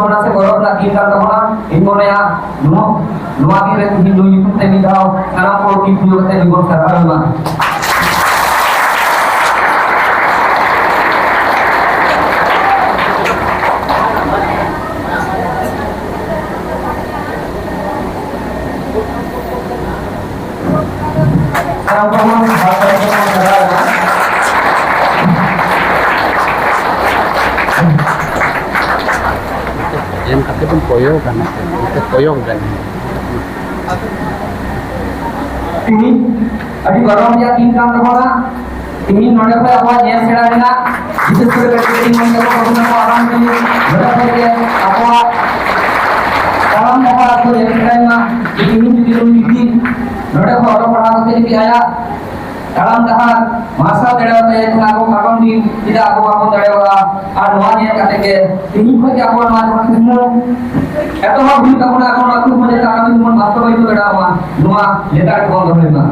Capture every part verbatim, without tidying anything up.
ᱚᱱᱟ ᱥᱮ ᱜᱚᱨᱚᱵᱽ ᱨᱮᱱᱟᱜ ᱫᱤᱱ ᱠᱟᱱ ᱛᱟᱵᱚᱱᱟ᱾ ᱤᱧ ᱢᱚᱱᱮᱭᱟ, ᱱᱚᱣᱟ, ᱱᱚᱣᱟ ᱫᱤᱱ ᱨᱮ ᱛᱤᱦᱤᱧ ᱱᱩᱭ ᱧᱩᱛᱩᱢ ᱛᱮ ᱢᱤᱫ ᱫᱷᱟᱣ ᱥᱟᱱᱟᱢ ᱠᱚ ᱴᱤᱯ ᱧᱚᱜ ᱠᱟᱛᱮ ᱢᱤᱫ ᱵᱚᱱ ᱥᱟᱨᱦᱟᱣ ᱮᱢᱟ᱾ ᱥᱟᱱᱟᱢ ᱠᱚ ᱵᱚᱱ ᱥᱟᱨᱦᱟᱣ ᱮᱢᱟ᱾ ᱮᱢ ᱠᱟᱛᱮ ᱵᱚᱱ ᱠᱚᱭᱚᱜᱟ, ᱱᱚᱛᱮ ᱠᱚᱭᱚᱜ ᱵᱮᱱ᱾ ᱛᱤᱦᱤᱧ ᱟᱹᱰᱤ ᱜᱚᱨᱚᱵᱽ ᱨᱮᱭᱟᱜ ᱫᱤᱱ ᱠᱟᱱ ᱛᱟᱵᱚᱱᱟ᱾ ᱛᱤᱦᱤᱧ ᱱᱚᱰᱮ ᱠᱷᱚᱱ ᱟᱵᱚᱣᱟᱜ ᱧᱮᱞ ᱥᱮᱬᱟ ᱨᱮᱱᱟᱜ, ᱵᱤᱥᱮᱥ ᱠᱚᱨᱮ ᱠᱟᱹᱴᱤᱡ ᱠᱟᱹᱴᱤᱡ ᱢᱟᱹᱭ ᱛᱟᱠᱚ ᱵᱟᱹᱵᱩ ᱛᱟᱠᱚ ᱟᱜᱟᱢ ᱫᱤᱱ ᱱᱚᱰᱮ ᱠᱷᱚᱱ ᱜᱮ ᱟᱠᱚᱣᱟᱜ ᱛᱟᱲᱟᱢ ᱰᱟᱦᱟᱨ ᱠᱚ ᱧᱮᱞ ᱥᱮᱬᱟᱭ ᱢᱟ᱾ ᱛᱤᱦᱤᱧ ᱡᱩᱫᱤ ᱱᱩᱭ ᱡᱩᱫᱤ ᱱᱚᱰᱮ ᱠᱷᱚᱱ ᱚᱞᱚᱜ ᱯᱟᱲᱦᱟᱣ ᱠᱟᱛᱮ ᱡᱩᱫᱤ ᱟᱭᱟᱜ ᱛᱟᱲᱟᱢ ᱰᱟᱦᱟᱨ ᱢᱟᱨᱥᱟᱞ ᱫᱟᱲᱮᱭᱟᱛᱟᱭᱟ, ᱮᱱᱠᱷᱟᱱ ᱟᱵᱚ ᱟᱜᱟᱢ ᱫᱤᱱ ᱪᱮᱫᱟᱜ ᱟᱵᱚ ᱵᱟᱵᱚᱱ ᱫᱟᱲᱮᱭᱟᱜᱼᱟ? ᱟᱨ ᱱᱚᱣᱟ ᱧᱮᱞ ᱠᱟᱛᱮ ᱜᱮ ᱛᱤᱦᱤᱧ ᱠᱷᱚᱱ ᱜᱮ ᱟᱵᱚ ᱱᱚᱣᱟ ᱡᱟᱦᱟᱸ ᱠᱩᱠᱢᱩ ᱮᱛᱚᱦᱚᱵ ᱦᱩᱭᱩᱜ ᱛᱟᱵᱚᱱᱟ, ᱟᱵᱚ ᱱᱚᱣᱟ ᱠᱩᱠᱢᱩ ᱡᱟᱛᱮ ᱟᱜᱟᱢ ᱫᱤᱱ ᱵᱚᱱ ᱵᱟᱥᱛᱚᱵᱟᱭᱤᱛ ᱫᱟᱲᱮᱭᱟᱜ ᱢᱟ, ᱱᱚᱣᱟ ᱞᱮᱛᱟᱲ ᱜᱮᱵᱚᱱ ᱫᱚᱦᱚᱭ ᱢᱟ᱾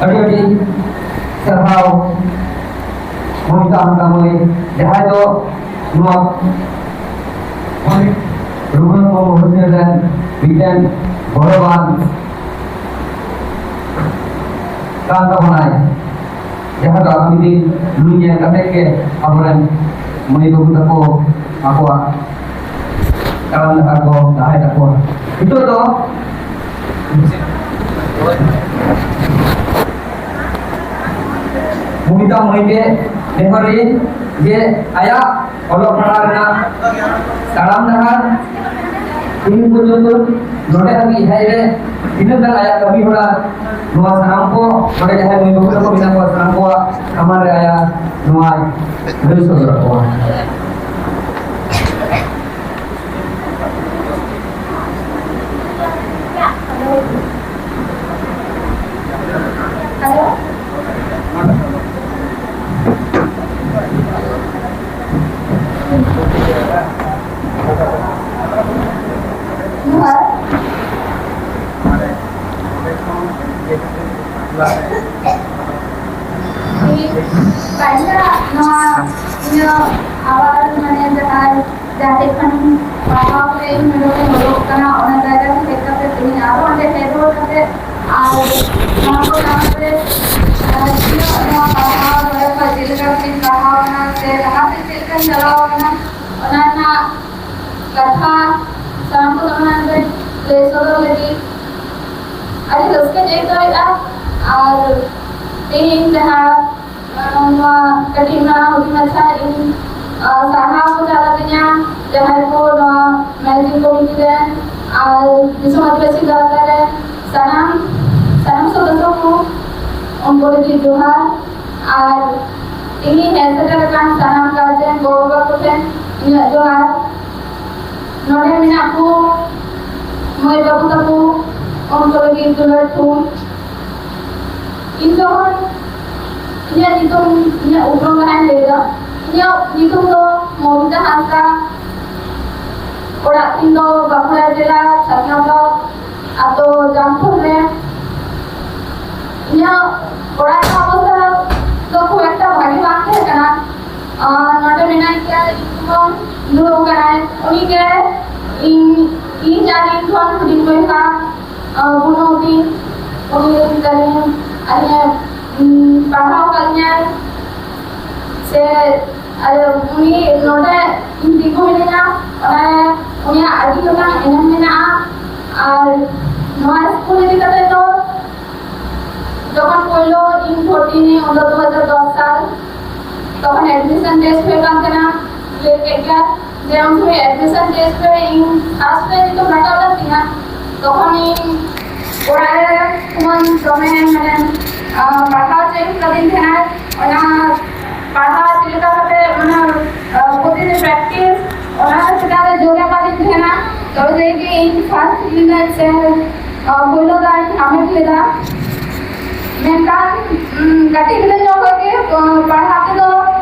ᱟᱹᱰᱤ ᱟᱹᱰᱤ ᱥᱟᱨᱦᱟᱣ ᱢᱚᱢᱤᱛᱟ ᱦᱟᱸᱥᱫᱟ ᱢᱟᱹᱭ, ᱡᱟᱦᱟᱸᱭ ᱫᱚ ᱱᱚᱣᱟ ᱯᱚᱱᱰᱤᱛ ᱨᱚᱜᱷᱩᱱᱟᱛᱷ ᱢᱩᱨᱢᱩ ᱦᱩᱞᱥᱟᱹᱭ ᱨᱮᱱ ᱢᱤᱫᱴᱮᱱ ᱜᱚᱨᱚᱵᱟᱱ ᱠᱟᱱ ᱛᱟᱵᱚᱱᱟᱭ᱾ ᱡᱟᱦᱟᱸ ᱫᱚ ᱟᱜᱟᱢ ᱫᱤᱱ ᱱᱩᱭ ᱧᱮᱞ ᱠᱟᱛᱮ ᱜᱮ ᱟᱵᱚᱨᱮᱱ ᱢᱟᱹᱭ ᱵᱟᱹᱵᱩ ᱛᱟᱠᱚ ᱟᱠᱚᱣᱟᱜ ᱛᱟᱲᱟᱢ ᱰᱟᱦᱟᱨ ᱠᱚ ᱞᱟᱦᱟᱭ ᱛᱟᱠᱚᱣᱟ᱾ ᱱᱤᱛᱚᱜ ᱫᱚ ᱢᱩᱢᱤᱛᱟ ᱢᱟᱹᱭ ᱜᱮ ᱱᱮᱦᱚᱨᱤᱧ ᱡᱮ ᱟᱭᱟᱜ ᱚᱞᱚᱜ ᱯᱟᱲᱦᱟᱣ ᱨᱮᱱᱟᱜ ᱛᱟᱲᱟᱢ ᱰᱟᱦᱟᱨ ᱛᱤᱱ ᱯᱚᱨᱡᱚᱱᱛᱚ ᱱᱚᱰᱮ ᱦᱟᱹᱵᱤᱡ ᱦᱮᱡ ᱨᱮ ᱛᱤᱱᱟᱹᱜ ᱜᱟᱱ ᱟᱭᱟᱜ ᱠᱟᱹᱢᱤ ᱦᱚᱨᱟ, ᱱᱚᱣᱟ ᱥᱟᱱᱟᱢ ᱠᱚ ᱱᱚᱰᱮ ᱡᱟᱦᱟᱸᱭ ᱢᱟᱹᱭ ᱵᱟᱹᱵᱩ ᱛᱟᱠᱚ ᱢᱮᱱᱟᱜ ᱠᱚᱣᱟ, ᱥᱟᱱᱟᱢ ᱠᱚᱣᱟᱜ ᱥᱟᱢᱟᱝ ᱨᱮ ᱟᱭᱟᱜ ᱱᱚᱣᱟ ᱞᱟᱹᱭ ᱥᱚᱫᱚᱨ ᱟᱠᱚᱣᱟ᱾ ᱡᱚᱦᱟᱨ᱾ ᱯᱟᱹᱦᱤᱞᱟᱜ ᱱᱚᱣᱟ ᱤᱧᱟᱹᱜ ᱟᱵᱟᱨ ᱢᱟᱱᱮ ᱡᱟᱦᱟᱸᱭ ᱡᱟᱦᱟᱸ ᱴᱷᱮᱡ ᱠᱷᱚᱱ ᱯᱟᱲᱦᱟᱣ ᱠᱟᱛᱮ ᱤᱧ ᱱᱚᱰᱮ ᱠᱷᱚᱱ ᱩᱰᱩᱠ ᱠᱟᱱᱟ, ᱚᱱᱟ ᱡᱟᱭᱜᱟ ᱨᱮ ᱦᱮᱡ ᱠᱟᱛᱮ ᱛᱮᱦᱮᱧ ᱟᱨᱦᱚᱸ ᱚᱸᱰᱮ ᱦᱮᱡ ᱨᱩᱣᱟᱹᱲ ᱠᱟᱛᱮ ᱟᱨ ᱱᱚᱣᱟ ᱠᱚ ᱥᱟᱶᱛᱮ ᱟᱨ ᱛᱤᱱᱟᱹᱜ ᱱᱚᱣᱟ ᱯᱟᱲᱦᱟᱣ ᱱᱚᱰᱮ ᱠᱷᱚᱱ ᱪᱮᱫ ᱞᱮᱠᱟ ᱠᱟᱛᱮᱧ ᱯᱟᱲᱦᱟᱣ ᱮᱱᱟ ᱥᱮ ᱞᱟᱦᱟ ᱥᱮᱫ ᱪᱮᱫ ᱞᱮᱠᱟᱧ ᱪᱟᱞᱟᱣ ᱠᱟᱱᱟ, ᱚᱱᱟ ᱨᱮᱱᱟᱜ ᱠᱟᱛᱷᱟ ᱥᱟᱱᱟᱢ ᱠᱚ ᱥᱟᱢᱟᱝ ᱨᱮ ᱞᱟᱹᱭ ᱥᱚᱫᱚᱨ ᱞᱟᱹᱜᱤᱫ ᱟᱹᱰᱤ ᱨᱟᱹᱥᱠᱟᱹᱧ ᱟᱹᱭᱠᱟᱹᱣᱮᱫᱼᱟ᱾ ᱟᱨ ᱛᱮᱦᱮᱧ ᱡᱟᱦᱟᱸ, ᱟᱸ, ᱱᱚᱣᱟ ᱠᱟᱹᱴᱤᱡ ᱢᱟᱨᱟᱝ ᱦᱩᱰᱤᱧ ᱢᱟᱪᱷᱟ ᱤᱧ, ᱟᱸ, ᱥᱟᱨᱦᱟᱣ ᱠᱚ ᱪᱟᱞ ᱟᱹᱫᱤᱧᱟ ᱡᱟᱦᱟᱸᱭ ᱠᱚ ᱱᱚᱣᱟ ᱢᱮᱱᱮᱡᱤᱝ ᱠᱚᱢᱤᱴᱤ ᱨᱮᱱ ᱟᱨ ᱫᱤᱥᱚᱢ ᱟᱹᱫᱤᱵᱟᱹᱥᱤ ᱜᱟᱶᱛᱟ ᱨᱮᱱ ᱥᱟᱱᱟᱢ, ᱥᱟᱱᱟᱢ ᱥᱚᱫᱚᱥᱥᱚ ᱠᱚ, ᱩᱱᱠᱩ ᱞᱟᱹᱜᱤᱫ ᱡᱚᱦᱟᱨ᱾ ᱟᱨ ᱛᱮᱦᱮᱧ ᱦᱮᱡ ᱥᱮᱴᱮᱨ ᱟᱠᱟᱱ ᱥᱟᱱᱟᱢ ᱜᱟᱨᱡᱮᱱ ᱜᱚ-ᱵᱟᱵᱟ ᱠᱚᱴᱷᱮᱱ ᱤᱧᱟᱹᱜ ᱡᱚᱦᱟᱨ᱾ ᱱᱚᱰᱮ ᱢᱮᱱᱟᱜ ᱠᱚ ᱢᱟᱹᱭ ᱵᱟᱹᱵᱩ ᱛᱟᱠᱚ, ᱩᱱᱠᱩ ᱞᱟᱹᱜᱤᱫ ᱫᱩᱞᱟᱹᱲ ᱛᱷᱩᱢ᱾ ᱤᱧ ᱡᱚᱠᱷᱚᱱ ᱤᱧᱟᱹᱜ ᱧᱩᱛᱩᱢ, ᱤᱧᱟᱹᱜ ᱩᱯᱨᱩᱢ ᱨᱮᱱᱟᱜ ᱤᱧ ᱞᱟᱹᱭᱫᱟ, ᱤᱧᱟᱹᱜ ᱧᱩᱛᱩᱢ ᱫᱚ ᱢᱚᱢᱤᱛᱟ ᱦᱟᱸᱥᱫᱟ, ᱚᱲᱟᱜ ᱛᱤᱧ ᱫᱚ ᱵᱟᱸᱠᱩᱲᱟ ᱡᱮᱞᱟ, ᱪᱷᱟᱛᱱᱟ block, ᱟᱛᱳ ᱡᱟᱢᱯᱩᱨ ᱨᱮ᱾ ᱤᱧᱟᱹᱜ ᱚᱲᱟᱜ ᱨᱮᱱᱟᱜ ᱚᱵᱚᱥᱛᱟ ᱫᱚ ᱠᱷᱩᱵ ᱮᱠᱴᱟ ᱵᱷᱟᱜᱮ ᱵᱟᱝ ᱛᱟᱦᱮᱸ ᱠᱟᱱᱟ᱾ ᱟᱨ ᱱᱚᱰᱮ ᱢᱮᱱᱟᱭ ᱜᱮᱭᱟ, ᱤᱧ ᱠᱷᱚᱱ ᱫᱩᱲᱩᱵ ᱠᱟᱱᱟᱭ᱾ ᱩᱱᱤ ᱜᱮ ᱤᱧ, ᱤᱧ ᱟᱨ ᱤᱧ ᱠᱷᱚᱱ ᱦᱩᱰᱤᱧ ᱵᱚᱭᱦᱟ, ᱟᱨ ᱵᱩᱱᱩ ᱫᱤ, ᱩᱱᱤ ᱛᱟᱹᱞᱤᱧ ᱟᱨ ᱤᱧᱮ, ᱩᱸ, ᱯᱟᱲᱦᱟᱣ ᱟᱠᱟᱫ ᱞᱤᱧᱟᱭ᱾ ᱥᱮ ᱟᱨ ᱩᱱᱤ ᱱᱚᱰᱮ ᱤᱧ ᱛᱤᱸᱜᱩ ᱢᱤᱱᱟᱹᱧᱟ, ᱚᱱᱟ ᱩᱱᱤᱭᱟᱜ ᱟᱹᱰᱤ ᱞᱮᱠᱟᱱ ᱮᱱᱮᱢ ᱢᱮᱱᱟᱜᱼᱟ᱾ ᱟᱨ ᱱᱚᱣᱟ ᱥᱠᱩᱞ ᱤᱫᱤ ᱠᱟᱛᱮ ᱫᱚ ᱡᱚᱠᱷᱚᱱ ᱯᱳᱭᱞᱳ ᱤᱧ ᱵᱷᱚᱨᱛᱤ ᱮᱱᱟᱹᱧ, ᱩᱱ ᱫᱚ ᱫᱩ ᱦᱟᱡᱟᱨ ᱫᱚᱥ ᱥᱟᱞ, ᱛᱚᱠᱷᱚᱱ admission test ᱦᱩᱭᱩᱜ ᱠᱟᱱ ᱛᱟᱦᱮᱱᱟ, ᱞᱟᱹᱭ ᱠᱮᱫ ᱜᱮᱭᱟ ᱡᱮ ᱩᱱ ᱥᱚᱢᱚᱭ admission test ᱨᱮ ᱤᱧ first ᱨᱮ ᱧᱩᱛᱩᱢ ᱨᱟᱠᱟᱵ ᱞᱮᱱ ᱛᱤᱧᱟ᱾ ᱛᱚᱠᱷᱚᱱ ᱤᱧ ᱚᱲᱟᱜ ᱨᱮ ᱯᱷᱳᱱ ᱫᱚᱢᱮ, ᱢᱟᱱᱮ, ᱟᱸ, ᱯᱟᱲᱦᱟᱣ ᱪᱮᱫ ᱠᱟᱫᱤᱧ ᱛᱟᱦᱮᱱᱟ, ᱚᱱᱟ ᱯᱟᱲᱦᱟᱣ ᱪᱮᱫ ᱞᱮᱠᱟ ᱠᱟᱛᱮ, ᱚᱱᱟ, ᱟᱸ, ᱯᱨᱚᱛᱤᱫᱤᱱ practice, ᱚᱱᱟ ᱪᱮᱛᱟᱱ ᱨᱮ ᱡᱳᱨ ᱮᱢᱟᱫᱤᱧ ᱛᱟᱦᱮᱱᱟ᱾ ᱛᱚᱵᱮ ᱡᱟᱭ ᱜᱮ ᱤᱧ first ᱞᱤᱱᱟᱹᱧ ᱥᱮ, ᱟᱸ, ᱯᱳᱭᱞᱳ ᱫᱟᱣ ᱤᱧ ᱦᱟᱢᱮᱴ ᱞᱮᱫᱟ᱾ ᱢᱮᱱᱠᱷᱟᱱ, ᱩᱸ, ᱠᱟᱹᱴᱤᱡ ᱜᱤᱫᱽᱨᱟᱹ ᱧᱚᱜ ᱠᱷᱚᱡ ᱜᱮ, ᱟᱸ, ᱯᱟᱲᱦᱟᱣ ᱛᱮᱫᱚ,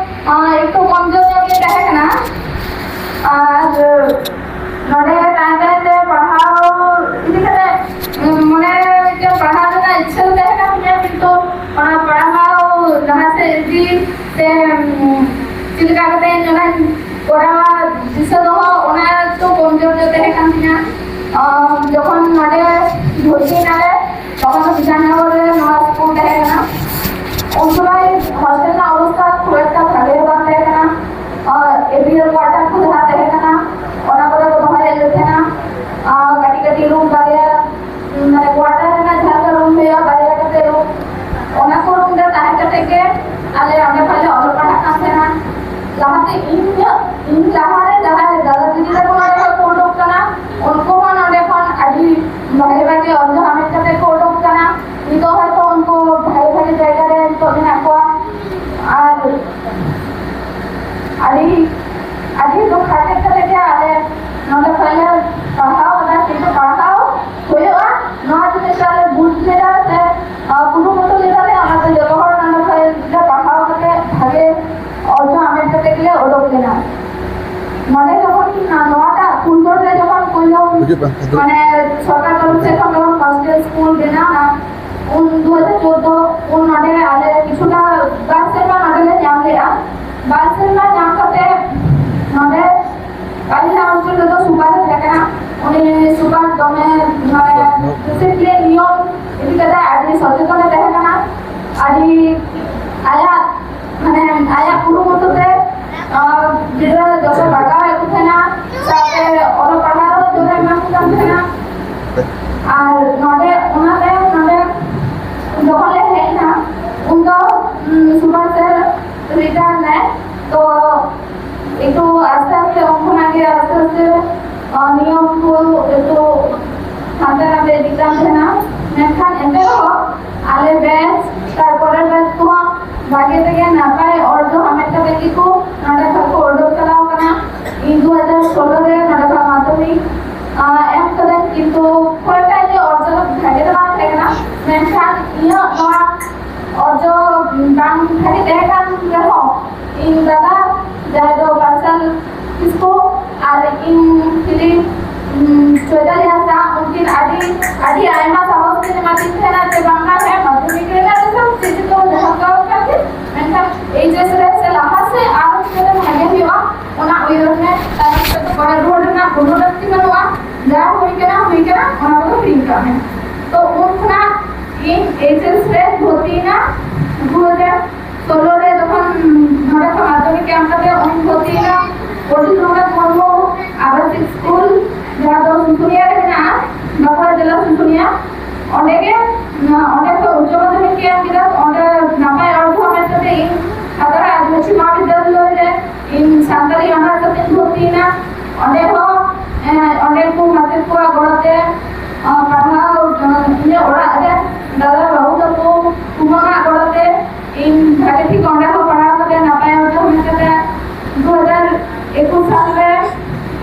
ᱟᱸ, ᱮᱠᱴᱩ ᱠᱚᱢᱡᱳᱨ ᱧᱚᱜ ᱜᱮ ᱛᱟᱦᱮᱸ ᱠᱟᱱᱟ᱾ ᱟᱨ ᱱᱚᱰᱮ ᱛᱟᱦᱮᱸ ᱛᱟᱦᱮᱸ ᱛᱮ ᱯᱟᱲᱦᱟᱣ ᱤᱫᱤ ᱠᱟᱛᱮ, ᱩᱸ, ᱢᱚᱱᱮ ᱨᱮ ᱢᱤᱫᱴᱮᱱ ᱯᱟᱲᱦᱟᱣ ᱨᱮᱱᱟᱜ ᱤᱪᱪᱷᱟᱹ ᱫᱚ ᱛᱟᱦᱮᱸ ᱠᱟᱱ ᱛᱤᱧᱟᱹ, ᱵᱷᱚᱨᱛᱤᱭᱮᱱᱟᱞᱮ, ᱛᱚᱠᱷᱚᱱ ᱫᱚ ᱵᱤᱫᱷᱟᱱᱱᱚᱜᱚᱨ ᱨᱮ ᱱᱚᱣᱟ ᱥᱠᱩᱞ ᱛᱟᱦᱮᱸ ᱠᱟᱱᱟ᱾ ᱩᱱ ᱥᱚᱢᱚᱭ ᱦᱚᱥᱴᱮᱞ ᱨᱮᱱᱟᱜ ᱚᱵᱚᱥᱛᱷᱟ ᱠᱷᱩᱵ ᱮᱠᱴᱟ ᱵᱷᱟᱜᱮ ᱦᱚᱸ ᱵᱟᱝ ᱛᱟᱦᱮᱸ ᱠᱟᱱᱟ᱾ ᱟᱨ ᱮᱯᱤᱭᱮᱞ ᱠᱚᱣᱟᱴᱟᱨ ᱠᱚ ᱡᱟᱦᱟᱸ ᱛᱟᱦᱮᱸ ᱠᱟᱱᱟ, ᱚᱱᱟ ᱠᱚᱨᱮ ᱠᱚ ᱫᱚᱦᱚᱭᱮᱫ ᱞᱮ ᱛᱟᱦᱮᱱᱟ᱾ ᱟᱨ ᱠᱟᱹᱴᱤᱡ ᱠᱟᱹᱴᱤᱡ ᱨᱩᱢ ᱵᱟᱨᱭᱟ, ᱢᱟᱱᱮ ᱠᱚᱣᱟᱴᱟᱨ ᱨᱮᱱᱟᱜ ᱡᱟᱦᱟᱸ ᱞᱮᱠᱟ ᱨᱩᱢ ᱦᱩᱭᱩᱜᱼᱟ, ᱵᱟᱨᱭᱟ ᱠᱟᱛᱮ ᱨᱩᱢ, ᱚᱱᱟ ᱠᱚ ᱨᱩᱢ ᱨᱮ ᱛᱟᱦᱮᱸ ᱠᱟᱛᱮ ᱜᱮ ᱟᱞᱮ ᱚᱸᱰᱮ ᱠᱷᱚᱱ ᱞᱮ ᱚᱞᱚᱜ ᱯᱟᱲᱦᱟᱜ ᱠᱟᱱ ᱛᱟᱦᱮᱱᱟ᱾ ᱞᱟᱦᱟᱛᱮ ᱤᱧ ᱧᱚᱜ, ᱤᱧ ᱞᱟᱦᱟᱨᱮ ᱡᱟᱦᱟᱸᱭ ᱫᱟᱫᱟ ᱫᱤᱫᱤ ᱛᱟᱠᱚ ᱱᱚᱰᱮ ᱠᱷᱚᱱ ᱠᱚ ᱩᱰᱩᱠ ᱠᱟᱱᱟ, ᱩᱱᱠᱩ ᱦᱚᱸ ᱱᱚᱰᱮ ᱠᱷᱚᱱ ᱟᱹᱰᱤ ᱵᱷᱟᱜᱮ ᱵᱷᱟᱜᱮ ᱚᱨᱡᱚ ᱦᱟᱢᱮᱴ ᱠᱟᱛᱮ ᱠᱚ ᱩᱰᱩᱠ ᱠᱟᱱᱟ᱾ ᱱᱤᱛᱚᱜ ᱦᱚᱭᱛᱳ ᱩᱱᱠᱩ ᱵᱷᱟᱜᱮ ᱵᱷᱟᱜᱮ ᱡᱟᱭᱜᱟ ᱨᱮ ᱱᱤᱛᱚᱜ ᱢᱮᱱᱟᱜ ᱠᱚᱣᱟ᱾ ᱟᱨ ᱟᱹᱰᱤ, ᱟᱹᱰᱤ ᱫᱩᱠ ᱦᱟᱨᱠᱮᱛ ᱠᱟᱛᱮ ᱜᱮ ᱟᱞᱮ ᱱᱚᱰᱮ ᱠᱷᱚᱱ ᱞᱮ ᱯᱟᱲᱦᱟᱣ ᱠᱟᱫᱟ, ᱠᱤᱱᱛᱩ ᱯᱟᱲᱦᱟᱣ ᱦᱩᱭᱩᱜᱼᱟ, ᱱᱚᱣᱟ ᱡᱤᱱᱤᱥ ᱟᱞᱮ ᱵᱩᱡᱽ ᱞᱮᱫᱟ ᱥᱮ, ᱟᱨ ᱠᱩᱨᱩᱢᱩᱴᱩ ᱞᱮᱫᱟ ᱞᱮ, ᱚᱱᱟᱛᱮ ᱡᱚᱛᱚ ᱦᱚᱲ ᱱᱚᱰᱮ ᱠᱷᱚᱱ ᱞᱮ ᱯᱟᱲᱦᱟᱣ ᱠᱟᱛᱮ ᱵᱷᱟᱜᱮ ᱚᱨᱡᱚ ᱦᱟᱢᱮᱴ ᱠᱟᱛᱮ ᱜᱮᱞᱮ ᱩᱰᱩᱠ ᱞᱮᱱᱟ᱾ ᱱᱚᱰᱮ ᱡᱚᱠᱷᱚᱱ ᱱᱚᱣᱟᱴᱟᱜ ᱠᱩᱞᱫᱚᱨ ᱨᱮ ᱡᱚᱠᱷᱚᱱ ᱯᱳᱭᱞᱳ ᱦᱤᱡᱩᱜ ᱵᱟᱝ ᱦᱤᱡᱩᱜ᱾ ᱢᱟᱱᱮ ᱥᱚᱨᱠᱟᱨ ᱛᱚᱨᱚᱯ ᱥᱮᱫ ᱠᱷᱚᱱ ᱡᱚᱠᱷᱚᱱ ᱦᱚᱥᱴᱮᱞ ᱥᱠᱩᱞ ᱵᱮᱱᱟᱣ ᱮᱱᱟ, ᱩᱱ ᱫᱩ ᱦᱟᱡᱟᱨ ᱪᱳᱫᱫᱳ, ᱩᱱ ᱱᱚᱰᱮ ᱟᱞᱮ ᱠᱤᱪᱷᱩᱴᱟ ᱵᱟᱨ ᱥᱮᱨᱢᱟ ᱱᱚᱰᱮ ᱞᱮ ᱧᱟᱢ ᱞᱮᱫᱼᱟ᱾ ᱵᱟᱨ ᱥᱮᱨᱢᱟ ᱧᱟᱢ ᱠᱟᱛᱮ ᱱᱚᱰᱮ ᱯᱟᱹᱦᱤᱞᱟᱜ ᱦᱳᱥᱴᱮᱞ ᱨᱮᱫᱚ ᱥᱩᱯᱟᱨ ᱮ ᱛᱟᱦᱮᱸ ᱠᱟᱱᱟ᱾ ᱩᱱᱤ ᱥᱩᱯᱟᱨ ᱫᱚᱢᱮ ᱢᱟᱱᱮ ᱰᱤᱥᱤᱯᱞᱤᱱ ᱱᱤᱭᱚᱢ ᱤᱫᱤ ᱠᱟᱛᱮ ᱟᱹᱰᱤ ᱥᱚᱪᱮᱛᱚᱱ ᱮ ᱛᱟᱦᱮᱸ ᱠᱟᱱᱟ᱾ ᱟᱹᱰᱤ ᱟᱭᱟᱜ ᱢᱟᱱᱮ ᱟᱭᱟᱜ ᱠᱩᱨᱩᱢᱩᱴᱩ ᱛᱮ ᱟᱨ ᱜᱤᱫᱽᱨᱟᱹ ᱡᱚᱛᱚ ᱞᱟᱜᱟᱣᱮᱫ ᱠᱚ ᱛᱟᱦᱮᱱᱟ, ᱥᱟᱶᱛᱮ ᱚᱞᱚᱜ ᱯᱟᱲᱦᱟᱣ ᱨᱮᱦᱚᱸ ᱡᱳᱨ ᱮ ᱮᱢᱟ ᱠᱚ ᱠᱟᱱ ᱛᱟᱦᱮᱱᱟ᱾ ᱟᱨ ᱱᱚᱰᱮ, ᱚᱱᱟ ᱛᱟᱭᱚᱢ ᱱᱚᱰᱮ ᱡᱚᱠᱷᱚᱱ ᱞᱮ ᱦᱮᱡ ᱮᱱᱟ, ᱩᱱ ᱫᱚ, ᱩᱢ, ᱥᱩᱵᱷᱟᱥ ᱥᱮᱨ ᱨᱤᱴᱟᱭᱟᱨ ᱮᱱᱟᱭ᱾ ᱛᱚ ᱮᱠᱴᱩ ᱟᱥᱛᱮ ᱟᱥᱛᱮ ᱩᱱ ᱠᱷᱚᱱᱟᱜ ᱜᱮ ᱟᱥᱛᱮ ᱟᱥᱛᱮ, ᱟᱨ, ᱱᱤᱭᱚᱢ ᱠᱚ ᱮᱠᱴᱩ ᱦᱟᱱᱛᱮ ᱱᱟᱛᱮ ᱤᱫᱤᱜ ᱠᱟᱱ ᱛᱟᱦᱮᱱᱟ᱾ ᱢᱮᱱᱠᱷᱟᱱ ᱮᱱᱛᱮ ᱨᱮᱦᱚᱸ ᱟᱞᱮ ᱵᱮᱪ, ᱛᱟᱨᱯᱚᱨᱮᱨ ᱵᱮᱪ ᱠᱚᱦᱚᱸ ᱵᱷᱟᱜᱮ ᱛᱮᱜᱮ ᱱᱟᱯᱟᱭ ᱚᱨᱡᱚ ᱦᱟᱢᱮᱴ ᱠᱟᱛᱮ ᱜᱮᱠᱚ ᱱᱚᱰᱮ ᱠᱷᱚᱱ ᱠᱚ ᱩᱰᱩᱠ ᱪᱟᱞᱟᱣ ᱠᱟᱱᱟ᱾ ᱤᱧ ᱫᱩ ᱦᱟᱡᱟᱨ ᱥᱳᱞᱳ ᱨᱮ ᱱᱚᱰᱮ ᱠᱷᱚᱱ ᱢᱟᱫᱽᱫᱷᱚᱢᱤᱠ, ᱟᱸ, ᱮᱢ ᱠᱟᱹᱫᱟᱹᱧ, ᱠᱤᱱᱛᱩ ᱠᱷᱩᱵ ᱮᱠᱴᱟ ᱤᱧᱟᱹᱜ ᱚᱨᱡᱚ ᱫᱚ ᱵᱷᱟᱜᱮ ᱫᱚ ᱵᱟᱝ ᱛᱟᱦᱮᱸ ᱠᱟᱱᱟ, ᱢᱮᱱᱠᱷᱟᱱ ᱤᱧᱟᱹᱜ ᱱᱚᱣᱟ ᱚᱨᱡᱚ ᱵᱟᱝ ᱵᱷᱟᱜᱮ ᱛᱟᱦᱮᱸ ᱠᱟᱱ ᱨᱮᱦᱚᱸ, ᱤᱧ ᱫᱟᱫᱟ, ᱡᱟᱦᱟᱸᱭ ᱫᱚ ᱯᱟᱨᱥᱟᱞ ᱠᱤᱥᱠᱩ ᱟᱨ ᱤᱧ ᱦᱤᱞᱤ, ᱩᱢ, ᱪᱳᱭᱛᱟᱞᱤ ᱦᱟᱸᱥᱫᱟ, ᱩᱱᱠᱤᱱ ᱟᱹᱰᱤ, ᱟᱹᱰᱤ ᱟᱭᱢᱟ ᱥᱟᱦᱚᱥ ᱠᱤᱱ ᱮᱢᱟᱫᱤᱧ ᱛᱟᱦᱮᱱᱟ ᱡᱮ ᱵᱟᱝᱢᱟ ᱦᱮᱸ, ᱢᱟᱫᱽᱫᱷᱚᱢᱤᱠ ᱨᱮᱱᱟᱜ ᱨᱮᱫᱚ ᱪᱮᱫ ᱪᱚ ᱡᱟᱦᱟᱸ ᱫᱚᱨᱠᱟᱨ ᱜᱮ, ᱢᱮᱱᱠᱷᱟᱱ ᱮᱭᱤᱪ ᱮᱥ ᱨᱮ ᱥᱮ ᱞᱟᱦᱟ ᱥᱮᱫ ᱟᱨᱚ ᱪᱤᱠᱟᱹᱛᱮ ᱵᱷᱟᱜᱮ ᱦᱩᱭᱩᱜᱼᱟ, ᱚᱱᱟ ᱩᱭᱦᱟᱹᱨ ᱢᱮ᱾ ᱛᱟᱭᱚᱢ ᱥᱮᱫ ᱫᱚ ᱵᱟᱝ ᱨᱩᱣᱟᱹᱲ ᱨᱮᱱᱟᱜ ᱠᱳᱱᱳ ᱞᱟᱹᱠᱛᱤ ᱵᱟᱹᱱᱩᱜᱼᱟ᱾ ᱡᱟ ᱦᱩᱭ ᱠᱟᱱᱟ, ᱦᱩᱭ ᱠᱟᱱᱟ, ᱚᱱᱟ ᱠᱚᱫᱚ ᱦᱤᱲᱤᱧ ᱠᱟᱜ ᱢᱮ᱾ ᱛᱚ ᱩᱱ ᱠᱷᱚᱱᱟᱜ ᱤᱧ ᱮᱭᱤᱪ ᱮᱥ ᱨᱮ ᱵᱷᱚᱨᱛᱤᱭᱮᱱᱟ᱾ ᱫᱩ ᱦᱟᱡᱟᱨ ᱥᱳᱞᱳ ᱨᱮ ᱡᱚᱠᱷᱚᱱ ᱱᱚᱰᱮ ᱠᱷᱚᱱ ᱢᱟᱫᱽᱫᱷᱚᱢᱤᱠ ᱮᱢ ᱠᱟᱛᱮ ᱩᱱᱤᱧ ᱵᱷᱚᱨᱛᱤᱭᱮᱱᱟ ᱯᱚᱱᱰᱤᱛ ᱨᱚᱜᱷᱩᱱᱟᱛᱷ ᱢᱩᱨᱢᱩ ᱟᱵᱟᱥᱤᱠ ᱥᱠᱩᱞ, ᱡᱟᱦᱟᱸ ᱫᱚ ᱥᱩᱥᱩᱱᱤᱭᱟ ᱨᱮ ᱢᱮᱱᱟᱜᱼᱟ, ᱵᱟᱸᱠᱩᱲᱟ ᱡᱮᱞᱟ ᱥᱩᱥᱩᱱᱤᱭᱟ᱾ ᱚᱸᱰᱮ ᱜᱮ, ᱚᱸᱰᱮ ᱠᱷᱚᱱ ᱩᱪᱪᱚ ᱢᱟᱫᱽᱫᱷᱚᱢᱤᱠ ᱮᱢ ᱠᱮᱫᱟ᱾ ᱚᱸᱰᱮ ᱱᱟᱯᱟᱭ ᱚᱨᱡᱚ ᱦᱟᱢᱮᱴ ᱠᱟᱛᱮ ᱤᱧ ᱠᱷᱟᱛᱲᱟ ᱟᱹᱫᱤᱵᱟᱹᱥᱤ ᱢᱚᱦᱟᱵᱤᱫᱽᱫᱟᱞᱚᱭ ᱨᱮ ᱤᱧ ᱥᱟᱱᱛᱟᱲᱤ ᱚᱱᱟᱨᱥ ᱠᱟᱛᱮᱧ ᱵᱷᱚᱨᱛᱤᱭᱮᱱᱟ᱾ ᱚᱸᱰᱮ ᱦᱚᱸ, ᱮᱸ, ᱚᱸᱰᱮ ᱠᱚ ᱢᱟᱪᱮᱫ ᱠᱚᱣᱟᱜ ᱜᱚᱲᱚ ᱛᱮ, ᱟᱸ, ᱯᱟᱲᱦᱟᱣ, ᱟᱸ, ᱤᱧᱟᱹᱜ ᱚᱲᱟᱜ ᱨᱮ ᱫᱟᱫᱟ ᱵᱟᱹᱦᱩ ᱛᱟᱠᱚ ᱠᱩᱢᱟᱹᱝᱟᱜ ᱜᱚᱲᱚ ᱛᱮ ᱤᱧ ᱵᱷᱟᱜᱮ ᱴᱷᱤᱠ ᱚᱸᱰᱮ ᱦᱚᱸ ᱯᱟᱲᱦᱟᱣ ᱠᱟᱛᱮ ᱱᱟᱯᱟᱭ ᱚᱨᱡᱚ ᱦᱟᱢᱮᱴ ᱠᱟᱛᱮ ᱫᱩ ᱦᱟᱡᱟᱨ ᱮᱠᱩᱥ ᱥᱟᱞ ᱨᱮ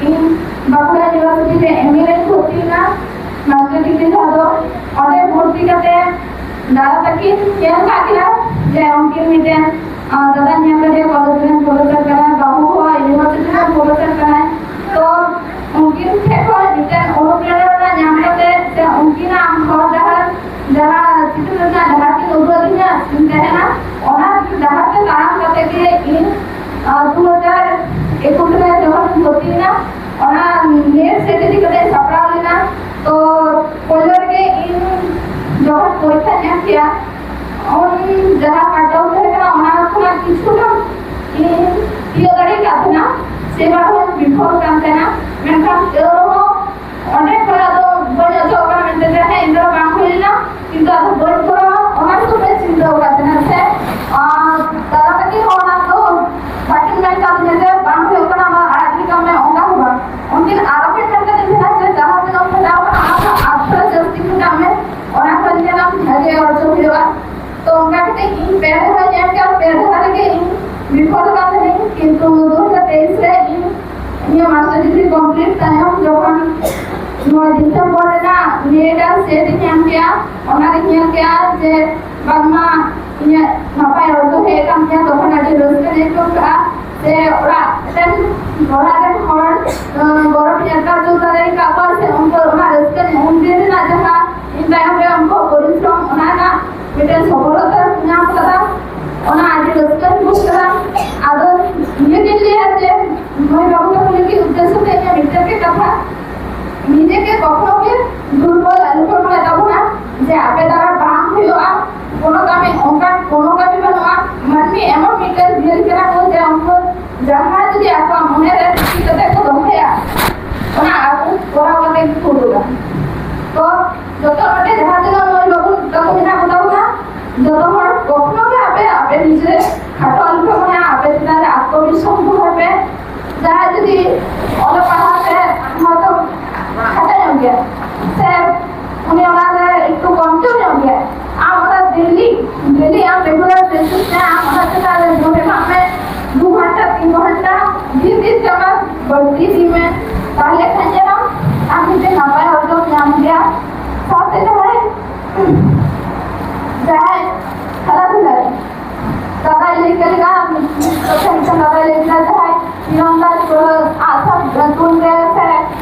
ᱤᱧ ᱵᱟᱸᱠᱩᱲᱟ ᱤᱭᱩᱱᱤᱵᱷᱟᱨᱥᱤᱴᱤ ᱨᱮ ᱮᱢ ᱮ ᱨᱮᱧ ᱵᱷᱚᱨᱛᱤᱭᱮᱱᱟ, ᱢᱟᱥᱴᱟᱨ ᱰᱤᱜᱽᱨᱤ ᱡᱟᱦᱟᱸ ᱫᱚ᱾ ᱚᱸᱰᱮ ᱵᱷᱚᱨᱛᱤ ᱠᱟᱛᱮ ᱫᱟᱫᱟ ᱛᱟᱹᱠᱤᱱ ᱧᱮᱞ ᱠᱟᱜ ᱠᱤᱱᱟ ᱡᱮ ᱩᱱᱠᱤᱱ ᱢᱤᱫᱴᱮᱱ, ᱟᱸ, ᱫᱟᱫᱟ ᱧᱮᱞ ᱠᱟᱫᱮᱭᱟ ᱠᱚᱞᱮᱡᱽ ᱨᱮᱱ ᱯᱨᱚᱯᱷᱮᱥᱚᱨ ᱠᱟᱱᱟᱭ, ᱵᱟᱹᱦᱩ ᱦᱚᱸ ᱤᱭᱩᱱᱤᱵᱷᱟᱨᱥᱤᱴᱤ ᱨᱮᱱ ᱯᱨᱚᱯᱷᱮᱥᱚᱨ ᱠᱟᱱᱟᱭ᱾ ᱛᱚ ᱩᱱᱠᱤᱱ ᱴᱷᱮᱱ ᱠᱷᱚᱱ ᱢᱤᱫᱴᱮᱱ ᱚᱱᱩᱯᱨᱮᱨᱚᱱᱟ ᱧᱟᱢ ᱠᱟᱛᱮ ᱥᱮ ᱩᱱᱠᱤᱱᱟᱜ ᱦᱚᱨ ᱰᱟᱦᱟᱨ ᱡᱟᱦᱟᱸ ᱪᱤᱠᱟᱹ ᱨᱮᱱᱟᱜ ᱰᱟᱦᱟᱨ ᱠᱤᱱ ᱩᱫᱩᱜ ᱟᱹᱫᱤᱧᱟ ᱤᱧ ᱛᱟᱦᱮᱱᱟ, ᱚᱱᱟ ᱰᱟᱦᱟᱨ ᱛᱮ ᱛᱟᱲᱟᱢ ᱠᱟᱛᱮ ᱜᱮ ᱤᱧ, ᱟᱸ, ᱫᱩ ᱦᱟᱡᱟᱨ ᱮᱠᱩᱥ ᱨᱮ ᱡᱚᱠᱷᱚᱱ ᱤᱧ ᱵᱷᱚᱨᱛᱤᱭᱮᱱᱟ, ᱚᱱᱟ ᱱᱮᱴ ᱥᱮᱴ ᱤᱫᱤ ᱠᱟᱛᱮ ᱥᱟᱯᱲᱟᱣ ᱞᱮᱱᱟ᱾ ᱛᱚ ᱯᱳᱭᱞᱳ ᱨᱮᱜᱮ ᱤᱧ ᱡᱚᱠᱷᱚᱱ ᱯᱚᱨᱤᱠᱠᱷᱟᱧ ᱮᱢ ᱠᱮᱜᱼᱟ, ᱩᱱ ᱡᱟᱦᱟᱸ ᱠᱟᱴ ᱚᱯᱷ ᱛᱟᱦᱮᱸ ᱠᱟᱱᱟ, ᱚᱱᱟ ᱠᱷᱚᱱᱟᱜ ᱠᱤᱪᱷᱩ ᱜᱟᱱ ᱤᱧ ᱛᱤᱭᱳᱜ ᱫᱟᱲᱮ ᱠᱟᱫ ᱛᱟᱦᱮᱱᱟ, ᱥᱮ ᱵᱟᱨ ᱦᱚᱸᱧ ᱵᱤᱯᱷᱚᱞ ᱠᱟᱱ ᱛᱟᱦᱮᱱᱟ᱾ ᱢᱮᱱᱠᱷᱟᱱ ᱛᱟᱹᱣ ᱨᱮᱦᱚᱸ ᱚᱸᱰᱮ ᱠᱷᱚᱱᱟᱜ ᱫᱚ ᱵᱟᱹᱧ ᱚᱪᱚᱜ ᱠᱟᱱᱟ ᱢᱮᱱᱛᱮ ᱡᱮ, "ᱦᱮᱸ, ᱤᱧ ᱫᱚ ᱵᱟᱝ ᱦᱩᱭ ᱞᱮᱱᱟ, ᱠᱤᱱᱛᱩ ᱟᱫᱚ ᱵᱟᱹᱧ ᱠᱚᱨᱟᱣᱟ", ᱚᱱᱟ ᱥᱩᱫᱷᱟᱹ ᱪᱤᱱᱛᱟᱹ ᱟᱠᱟᱫ ᱛᱟᱦᱮᱱᱟ ᱥᱮ᱾ ᱟᱨ ᱫᱟᱫᱟ ᱛᱟᱹᱠᱤᱱ ᱦᱚᱸ ᱚᱱᱟ ᱫᱚ ᱵᱟᱹᱠᱤᱱ ᱢᱮᱱ ᱠᱟᱫ ᱛᱟᱦᱮᱱᱟ ᱡᱮ, "ᱵᱟᱝ ᱦᱩᱭᱩᱜ ᱠᱟᱱᱟ, ᱚᱱᱟ ᱟᱲᱟᱜ ᱜᱤᱰᱤ ᱠᱟᱜ ᱢᱮ", ᱚᱱᱠᱟ ᱦᱚᱸ ᱵᱟᱝ᱾ ᱩᱱᱠᱤᱱ ᱟᱨᱚ ᱠᱤᱱ ᱢᱮᱱ ᱠᱟᱫᱤᱧ ᱛᱟᱦᱮᱱᱟ ᱡᱮ, "ᱡᱟᱦᱟᱸ ᱛᱤᱱᱟᱹᱜ ᱮᱢ ᱯᱷᱮᱞᱟᱣ ᱠᱟᱱᱟ, ᱚᱱᱟ ᱠᱷᱚᱱ ᱟᱨ ᱛᱷᱚᱲᱟ ᱡᱟᱹᱥᱛᱤ ᱠᱷᱚᱡᱟᱜ ᱢᱮ, ᱚᱱᱟ ᱠᱷᱚᱱ ᱧᱮᱞᱟᱢ ᱵᱷᱟᱜᱮ ᱚᱨᱡᱚ ᱦᱩᱭᱩᱜᱼᱟ᱾" ᱛᱚ ᱚᱱᱠᱟ ᱠᱟᱛᱮ ᱤᱧ ᱯᱮ ᱫᱷᱟᱣ ᱧᱮᱞ ᱠᱮᱫᱟ, ᱯᱮ ᱫᱷᱟᱣ ᱨᱮᱜᱮ ᱤᱧ ᱵᱤᱯᱷᱚᱞ ᱠᱟᱱ ᱛᱟᱦᱮᱱᱟᱹᱧ, ᱠᱤᱱᱛᱩ ᱫᱩ ᱦᱟᱡᱟᱨ ᱛᱮᱭᱤᱥ ᱨᱮ ᱤᱧ ᱤᱧᱟᱹᱜ ᱢᱟᱥᱴᱟᱨ ᱰᱤᱜᱽᱨᱤ ᱠᱚᱢᱯᱞᱤᱴ ᱛᱟᱭᱚᱢ ᱡᱚᱠᱷᱚᱱ ᱱᱚᱣᱟ ᱰᱤᱥᱮᱢᱵᱚᱨ ᱨᱮᱱᱟᱜ ᱱᱮᱴ ᱟᱨ ᱥᱮᱴ ᱤᱧ ᱮᱢ ᱠᱮᱜᱼᱟ, ᱚᱱᱟ ᱨᱤᱧ ᱧᱮᱞ ᱠᱮᱜᱼᱟ ᱡᱮ ᱵᱟᱝᱢᱟ ᱤᱧᱟᱹᱜ ᱱᱟᱯᱟᱭ ᱚᱨᱡᱚ ᱦᱮᱡ ᱟᱠᱟᱱ ᱛᱤᱧᱟ, ᱛᱚᱠᱷᱚᱱ ᱟᱹᱰᱤ ᱨᱟᱹᱥᱠᱟᱹᱧ ᱟᱹᱭᱠᱟᱹᱣ ᱠᱟᱜᱼᱟ᱾ ᱥᱮ ᱚᱲᱟᱜ ᱨᱮᱱ, ᱚᱲᱟᱜ ᱨᱮᱱ ᱦᱚᱲ, ᱟᱸ, ᱜᱚᱨᱚᱵᱤᱧ ᱟᱴᱠᱟᱨ ᱦᱚᱪᱚ ᱫᱟᱲᱮ ᱟᱠᱟᱫ ᱠᱚᱣᱟ, ᱥᱮ ᱩᱱᱠᱩ ᱚᱱᱟ ᱨᱟᱹᱥᱠᱟᱹ ᱩᱱᱫᱤᱱ ᱨᱮᱱᱟᱜ ᱡᱟᱦᱟᱸ ᱤᱧ ᱛᱟᱭᱚᱢ ᱨᱮ ᱩᱱᱠᱩ ᱯᱚᱨᱤᱥᱨᱚᱢ, ᱚᱱᱟ ᱨᱮᱱᱟᱜ ᱢᱤᱫᱴᱮᱱ ᱥᱚᱯᱷᱚᱞᱚᱛᱟᱧ ᱧᱟᱢ ᱠᱟᱫᱟ, ᱚᱱᱟ ᱟᱹᱰᱤ ᱨᱟᱹᱥᱠᱟᱹᱧ ᱵᱩᱡᱽ ᱠᱟᱫᱟ᱾ ᱟᱫᱚ ᱱᱤᱭᱟᱹᱜᱤᱧ ᱞᱟᱹᱭᱟ ᱡᱮ ᱢᱟᱹᱭ ᱵᱟᱹᱵᱩ ᱛᱟᱠᱚ ᱞᱟᱹᱜᱤᱫ ᱩᱫᱽᱫᱮᱥᱥᱚ ᱛᱮ ᱤᱧᱟᱹᱜ ᱢᱤᱫᱴᱮᱱ ᱜᱮ ᱠᱟᱛᱷᱟ, ᱱᱤᱡᱮ ᱜᱮ ᱠᱚᱠᱷᱱᱳ ᱜᱮ ᱟᱯᱮ ᱫᱟᱨᱟ ᱵᱟᱝ ᱦᱩᱭᱩᱜᱼᱟ, ᱠᱳᱱᱳ ᱠᱟᱹᱢᱤ, ᱚᱱᱠᱟᱱ ᱠᱳᱱᱳ ᱠᱟᱹᱢᱤ ᱵᱟᱹᱱᱩᱜᱼᱟ᱾ ᱢᱟᱹᱱᱢᱤ ᱮᱢᱚᱱ ᱢᱤᱫᱴᱮᱱ ᱡᱤᱭᱟᱹᱞᱤ ᱠᱟᱱᱟ ᱠᱚ ᱡᱮ ᱩᱱᱠᱩ ᱡᱟᱦᱟᱸ ᱡᱩᱫᱤ ᱟᱠᱚᱣᱟᱜ ᱢᱚᱱᱮ ᱨᱮ ᱠᱩᱥᱤ ᱠᱟᱛᱮ ᱠᱚ ᱫᱚᱦᱚᱭᱟ, ᱚᱱᱟ ᱟᱠᱚ ᱠᱚᱨᱟᱣ ᱠᱟᱛᱮ ᱜᱮᱠᱚ ᱩᱰᱩᱠᱟ᱾ ᱛᱚ ᱡᱚᱛᱚ ᱱᱚᱰᱮ ᱡᱟᱦᱟᱸ ᱛᱤᱱᱟᱹᱜ ᱢᱟᱹᱭ ᱵᱟᱹᱵᱩ ᱛᱟᱠᱚ ᱢᱮᱱᱟᱜ ᱠᱚᱛᱟ ᱵᱚᱱᱟ, ᱡᱚᱛᱚ ᱦᱚᱲ ᱠᱚᱠᱷᱱᱳ ᱜᱮ ᱟᱯᱮ, ᱟᱯᱮ ᱱᱤᱡᱮ ᱠᱷᱟᱴᱚ ᱟᱞᱚ ᱯᱮ ᱢᱚᱱᱮᱭᱟ, ᱟᱯᱮ ᱪᱮᱛᱟᱱ ᱨᱮ ᱟᱛᱢᱚᱵᱤᱥᱥᱟᱥ ᱫᱚᱦᱚᱭ ᱯᱮ᱾ ᱡᱟᱦᱟᱸᱭ ᱡᱩᱫᱤ ᱚᱞᱚᱜ ᱯᱟᱲᱦᱟᱣ ᱛᱮ ᱦᱚᱭᱛᱳ ᱠᱷᱟᱴᱚ ᱧᱚᱜ ᱜᱮᱭᱟ, ᱥᱮ ᱩᱱᱤ ᱚᱱᱟ ᱨᱮ ᱮᱠᱴᱩ ᱠᱚᱢᱡᱳᱨ ᱧᱚᱜ ᱜᱮᱭᱟ, ᱟᱢ ᱚᱱᱟ ᱰᱮᱞᱤ, ᱰᱮᱞᱤ ᱟᱢ ᱨᱮᱜᱩᱞᱟᱨ ᱵᱮᱥᱤᱥ ᱛᱮ ᱟᱢ ᱚᱱᱟ ᱪᱮᱛᱟᱱ ᱨᱮ ᱡᱳᱨ ᱮᱢᱟᱜ ᱢᱮ, ᱫᱩ ᱜᱷᱚᱱᱴᱟ, ᱛᱤᱱ ᱜᱷᱚᱱᱴᱟ, ᱫᱤᱱ ᱫᱤᱱ ᱛᱮ ᱚᱱᱟ ᱵᱟᱹᱲᱛᱤ ᱤᱫᱤ ᱢᱮ᱾ ᱛᱟᱦᱞᱮ ᱠᱷᱟᱱ ᱧᱮᱞᱟᱢ ᱟᱢ ᱢᱤᱫᱴᱮᱱ ᱱᱟᱯᱟᱭ ᱚᱨᱡᱚᱢ ᱧᱟᱢ ᱜᱮᱭᱟ᱾ ᱥᱟᱶᱛᱮ ᱡᱟᱦᱟᱸᱭ, ᱡᱟᱦᱟᱸᱭ ᱠᱷᱮᱞᱟ ᱫᱷᱩᱞᱟ ᱨᱮ ᱫᱟᱫᱟᱭ ᱞᱟᱹᱭ ᱠᱮᱫ ᱞᱮᱠᱟ, ᱢᱤᱫᱴᱮᱱ ᱫᱟᱫᱟᱭ ᱞᱟᱹᱭ ᱠᱮᱫᱟ, ᱡᱟᱦᱟᱸᱭ ᱛᱤᱨᱚᱱᱫᱟᱡᱽ, ᱟᱜᱼᱥᱟᱨ ᱛᱩᱧ ᱨᱮ ᱥᱮ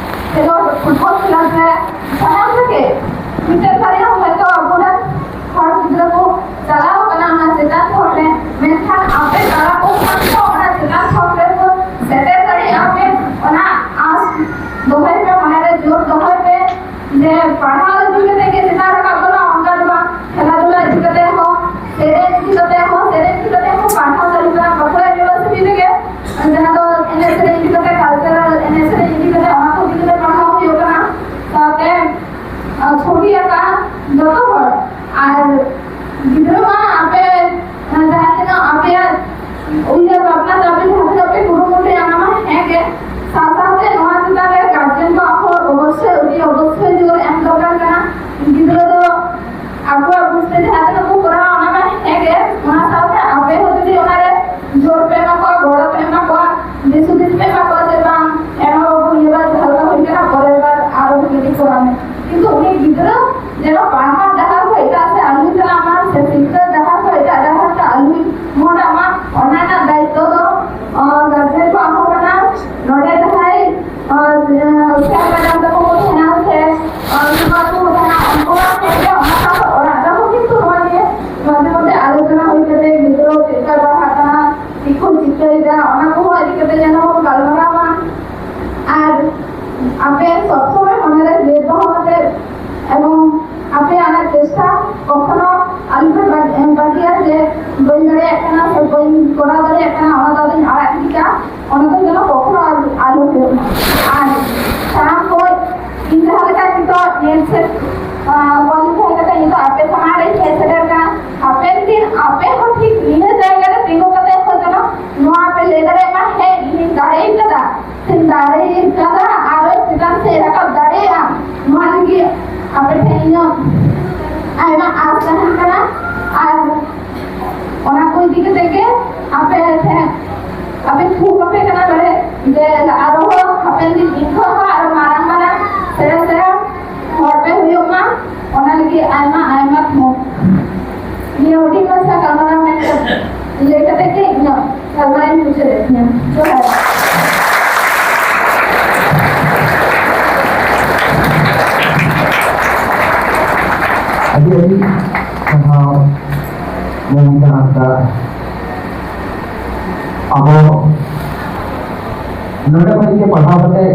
ᱠᱷᱮᱞᱳᱰ, ᱯᱷᱩᱴᱵᱚᱞ ᱠᱷᱮᱞᱳᱰ ᱨᱮ ᱥᱟᱱᱟᱢ ᱨᱮᱜᱮ ᱢᱤᱫᱴᱮᱱ ᱵᱟᱨᱭᱟ ᱦᱚᱭᱛᱳ ᱟᱵᱚᱨᱮᱱ ᱦᱚᱲ ᱜᱤᱫᱽᱨᱟᱹ ᱠᱚ ᱪᱟᱞᱟᱣ ᱠᱟᱱᱟ ᱚᱱᱟ ᱪᱮᱛᱟᱱ ᱛᱷᱚᱠ ᱨᱮ, ᱢᱮᱱᱠᱷᱟᱱ ᱟᱯᱮ ᱛᱟᱞᱟ ᱠᱚ ᱠᱷᱚᱱ ᱫᱚ ᱚᱱᱟ ᱪᱮᱛᱟᱱ ᱛᱷᱚᱠ ᱨᱮᱠᱚ ᱥᱮᱴᱮᱨ ᱫᱟᱲᱮᱭᱟᱜᱼᱟ ᱯᱮ, ᱚᱱᱟ ᱟᱸᱥ ᱫᱚᱦᱚᱭ ᱯᱮ, ᱢᱚᱱᱮ ᱨᱮ ᱡᱳᱨ ᱫᱚᱦᱚᱭ ᱯᱮ᱾ ᱡᱮ ᱯᱟᱲᱦᱟᱣ ᱤᱫᱤ ᱠᱟᱛᱮ ᱜᱮ ᱪᱮᱛᱟᱱ ᱨᱟᱠᱟᱵ ᱜᱟᱱᱚᱜᱼᱟ, ᱚᱱᱠᱟ ᱫᱚ ᱵᱟᱝ᱾ ᱠᱷᱮᱞᱟ ᱫᱷᱩᱞᱟ ᱤᱫᱤ ᱠᱟᱛᱮ ᱦᱚᱸ, ᱥᱮᱨᱮᱧ ᱤᱫᱤ ᱠᱟᱛᱮ ᱦᱚᱸ, ᱥᱮᱨᱮᱧ ᱤᱫᱤ ᱠᱟᱛᱮ ᱦᱚᱸ ᱯᱟᱲᱦᱟᱣ ᱫᱟᱲᱮᱭᱟᱜ ᱠᱟᱱᱟ ᱵᱟᱸᱠᱩᱲᱟ ᱤᱭᱩᱱᱤᱵᱷᱟᱨᱥᱤᱴᱤ ᱨᱮᱜᱮ, ᱡᱟᱦᱟᱸ ᱫᱚ ᱮᱱᱮᱡ ᱥᱮᱨᱮᱧ ᱤᱫᱤ ᱠᱟᱛᱮ, ᱠᱟᱞᱪᱟᱨᱟᱞ ᱮᱱᱮᱡ ᱥᱮᱨᱮᱧ ᱤᱫᱤ ᱠᱟᱛᱮ, ᱚᱱᱟ ᱠᱚ ᱤᱫᱤ ᱠᱟᱛᱮ ᱯᱟᱲᱦᱟᱣ ᱦᱩᱭᱩᱜ ᱠᱟᱱᱟ᱾ ᱥᱟᱶᱛᱮ, ᱟᱨ ᱪᱷᱚᱵᱤ ᱟᱸᱠᱟᱣ ᱡᱚᱛᱚ ᱦᱚᱲ, ᱟᱨ ᱜᱤᱫᱽᱨᱟᱹ ᱢᱟ ᱟᱯᱮ, ᱡᱟᱦᱟᱸ ᱛᱤᱱᱟᱹᱜ ᱟᱯᱮᱭᱟᱜ ᱩᱭᱦᱟᱹᱨ ᱵᱷᱟᱵᱽᱱᱟ ᱛᱟᱵᱮ ᱡᱟᱦᱟᱸ ᱛᱤᱱᱟᱹᱜ ᱯᱮ ᱠᱩᱨᱩᱢᱩᱴᱩᱭᱟ, ᱚᱱᱟ ᱢᱟ ᱦᱮᱸ ᱜᱮ᱾ ᱥᱟᱶ ᱥᱟᱶᱛᱮ ᱱᱚᱣᱟ ᱪᱮᱛᱟᱱ ᱨᱮ ᱜᱟᱨᱡᱮᱱ ᱠᱚᱣᱟᱜ ᱦᱚᱸ ᱚᱵᱚᱥᱥᱳᱭ, ᱟᱹᱰᱤ ᱚᱵᱚᱥᱥᱳᱭ ᱡᱳᱨ ᱮᱢ ᱫᱚᱨᱠᱟᱨ ᱠᱟᱱᱟ᱾ ᱜᱤᱫᱽᱨᱟᱹ ᱫᱚ ᱟᱠᱚᱣᱟᱜ ᱵᱩᱡᱽ ᱛᱮ ᱡᱟᱦᱟᱸ ᱛᱤᱱᱟᱹᱜ ᱠᱚ ᱠᱚᱨᱟᱣᱟ, ᱚᱱᱟ ᱢᱟ ᱦᱮᱸ ᱜᱮ᱾ ᱚᱱᱟ ᱥᱟᱶᱛᱮ ᱟᱯᱮ ᱦᱚᱸ ᱡᱩᱫᱤ ᱚᱱᱟ ᱨᱮ ᱡᱳᱨ ᱯᱮ ᱮᱢᱟ ᱠᱚᱣᱟ, ᱜᱚᱲᱚ ᱯᱮ ᱮᱢᱟ ᱠᱚᱣᱟ, ᱫᱤᱥ ᱦᱩᱫᱤᱥ ᱯᱮ ᱮᱢᱟ ᱠᱚᱣᱟ ᱡᱮ, "ᱵᱟᱝ, ᱮᱢᱟ ᱵᱟᱹᱵᱩ, ᱱᱤᱭᱟᱹ ᱵᱟᱨ ᱡᱟᱦᱟᱸ ᱞᱮᱠᱟ ᱦᱩᱭ ᱠᱟᱱᱟ, ᱯᱚᱨᱮᱨ ᱵᱟᱨ ᱟᱨᱚ ᱵᱷᱟᱜᱮ ᱴᱷᱤᱠ ᱠᱚᱨᱟᱣ ᱢᱮ᱾" ᱠᱤᱱᱛᱩ ᱩᱱᱤ ᱜᱤᱫᱽᱨᱟᱹ ᱡᱮᱱᱚ ᱯᱟᱲᱦᱟᱣ ᱰᱟᱦᱟᱨ ᱠᱷᱚᱱ ᱮᱴᱟᱜ ᱥᱮᱫ ᱟᱞᱚᱭ ᱪᱟᱞᱟᱜ ᱢᱟ, ᱥᱮ ᱥᱤᱠᱷᱱᱟᱹᱛ ᱰᱟᱦᱟᱨ ᱠᱷᱚᱱ ᱮᱴᱟᱜ ᱰᱟᱦᱟᱨ ᱛᱮ ᱟᱞᱚᱭ ᱢᱚᱦᱰᱟᱜ ᱢᱟ, ᱚᱱᱟ ᱨᱮᱱᱟᱜ ᱫᱟᱭᱤᱛᱛᱚ ᱫᱚ, ᱟᱸ, ᱜᱟᱨᱡᱮᱱ ᱠᱚᱣᱟᱜ ᱦᱚᱸ ᱠᱟᱱᱟ᱾ ᱱᱚᱰᱮ ᱡᱟᱦᱟᱸᱭ, ᱟᱸ, ᱥᱮᱨ ᱢᱮᱰᱟᱢ ᱛᱟᱠᱚ ᱠᱚ ᱛᱟᱦᱮᱱᱟ, ᱥᱮ, ᱟᱸ, ᱥᱚᱢᱟᱡᱽ ᱠᱚ ᱛᱟᱦᱮᱱᱟ, ᱩᱱᱠᱩᱣᱟᱜ ᱦᱚᱸ ᱚᱱᱟ ᱥᱟᱶᱛᱮ ᱚᱲᱟᱜ ᱨᱮᱦᱚᱸ ᱠᱤᱱᱛᱩ ᱱᱚᱣᱟ ᱱᱤᱭᱮ ᱢᱟᱡᱷᱮ ᱢᱚᱫᱽᱫᱷᱮ ᱟᱞᱳᱪᱚᱱᱟ ᱦᱩᱭ ᱠᱟᱛᱮ ᱜᱤᱫᱽᱨᱟᱹ ᱪᱮᱫ ᱞᱮᱠᱟᱭ ᱯᱟᱲᱦᱟᱜ ᱠᱟᱱᱟ, ᱪᱮᱫ ᱠᱚ ᱪᱤᱠᱟᱹᱭᱮᱫᱟ, ᱚᱱᱟ ᱠᱚᱦᱚᱸ ᱤᱫᱤ ᱠᱟᱛᱮ ᱡᱮᱱᱚ ᱵᱚᱱ ᱜᱟᱞᱢᱟᱨᱟᱣ ᱢᱟ᱾ ᱟᱨ ᱟᱯᱮ ᱥᱚᱵ ᱥᱚᱢᱚᱭ ᱢᱚᱱᱮ ᱨᱮ ᱡᱮᱫ ᱫᱚᱦᱚ ᱠᱟᱛᱮ ᱮᱵᱚᱝ ᱟᱯᱮᱭᱟᱜ ᱚᱱᱟ ᱪᱮᱥᱴᱟ ᱠᱚᱠᱷᱚᱱᱳ ᱟᱞᱚᱯᱮ ᱵᱟᱹᱜᱤ-, ᱵᱟᱹᱜᱤᱭᱟ ᱡᱮ ᱵᱟᱹᱧ ᱫᱟᱲᱮᱭᱟᱜ ᱠᱟᱱᱟ ᱥᱮ ᱵᱟᱹᱧ ᱠᱚᱨᱟᱣ ᱫᱟᱲᱮᱭᱟᱜ ᱠᱟᱱᱟ, ᱚᱱᱟ ᱫᱚ ᱟᱫᱚᱧ ᱟᱲᱟᱜ ᱜᱤᱰᱤ ᱠᱟᱜᱼᱟ, ᱚᱱᱟ ᱫᱚ ᱡᱮᱱᱚ ᱠᱚᱠᱷᱚᱱᱳ ᱟᱞᱚ, ᱟᱞᱚ ᱦᱩᱭᱩᱜ ᱢᱟ᱾ ᱟᱨ ᱥᱟᱱᱟᱢ ᱠᱚ ᱤᱧ ᱡᱟᱦᱟᱸ ᱞᱮᱠᱟ ᱱᱤᱛᱚᱜ ᱧᱮᱞ ᱥᱮᱫ, ᱟᱸ, qualify ᱠᱟᱛᱮ ᱱᱤᱛᱚᱜ ᱟᱯᱮ ᱥᱟᱢᱟᱝ ᱨᱮᱧ ᱦᱮᱡ ᱥᱮᱴᱮᱨ ᱠᱟᱱᱟ, ᱦᱟᱯᱮᱱ ᱫᱤᱱ ᱟᱯᱮ ᱦᱚᱸ ᱴᱷᱤᱠ ᱱᱤᱭᱟᱹ ᱡᱟᱭᱜᱟ ᱨᱮ ᱛᱤᱸᱜᱩ ᱠᱟᱛᱮ ᱦᱚᱸ ᱡᱮᱱᱚ ᱱᱚᱣᱟ ᱯᱮ ᱞᱟᱹᱭ ᱫᱟᱲᱮᱭᱟᱜ ᱢᱟ, "ᱦᱮᱸ, ᱤᱧᱤᱧ ᱫᱟᱲᱮ ᱠᱟᱫᱟ, ᱥᱮᱧ ᱫᱟᱲᱮ ᱠᱟᱫᱟ, ᱟᱨᱚ ᱪᱮᱛᱟᱱ ᱥᱮᱫ ᱨᱟᱠᱟᱵ ᱫᱟᱲᱮᱭᱟᱜᱼᱟ᱾" ᱱᱚᱣᱟ ᱞᱟᱹᱜᱤᱫ ᱟᱯᱮ ᱴᱷᱮᱱ ᱤᱧᱟᱹᱜ ᱟᱭᱢᱟ ᱟᱸᱥ ᱛᱟᱦᱮᱱ ᱠᱟᱱᱟ᱾ ᱟᱨ ᱚᱱᱟ ᱠᱚ ᱤᱫᱤ ᱠᱟᱛᱮ ᱜᱮ ᱟᱯᱮ ᱴᱷᱮᱱ, ᱟᱯᱮ ᱛᱷᱩᱢ ᱟᱯᱮ ᱠᱟᱱᱟ ᱵᱚᱞᱮ ᱡᱮ ᱟᱨᱦᱚᱸ ᱦᱟᱯᱮᱱ ᱫᱤᱱ ᱤᱧ ᱠᱷᱚᱱ ᱦᱚᱸ ᱟᱨᱚ ᱢᱟᱨᱟᱝ ᱢᱟᱨᱟᱝ ᱥᱮᱬᱟ ᱥᱮᱬᱟ ᱦᱚᱲ ᱯᱮ ᱦᱩᱭᱩᱜ ᱢᱟ, ᱚᱱᱟ ᱞᱟᱹᱜᱤᱫ ᱟᱭᱢᱟ ᱟᱭᱢᱟ ᱛᱷᱩᱢ᱾ ᱱᱤᱭᱟᱹ ᱦᱩᱰᱤᱧ ᱢᱟᱪᱷᱟ ᱜᱟᱞᱢᱟᱨᱟᱣ ᱢᱮᱱ ᱠᱟᱛᱮ ᱞᱟᱹᱭ ᱠᱟᱛᱮ ᱜᱮ ᱤᱧᱟᱹᱜ ᱜᱟᱞᱢᱟᱨᱟᱣ ᱤᱧ ᱢᱩᱪᱟᱹᱫᱮᱫ ᱛᱤᱧᱟᱹ᱾ ᱡᱚᱦᱟᱨ᱾ ᱟᱹᱰᱤ ᱟᱹᱰᱤ ᱥᱟᱨᱦᱟᱣ ᱢᱚᱢᱤᱛᱟ ᱦᱟᱸᱥᱫᱟ᱾ ᱟᱵᱚ ᱱᱚᱰᱮ ᱠᱷᱚᱱ ᱜᱮ ᱯᱟᱲᱦᱟᱣ ᱠᱟᱛᱮ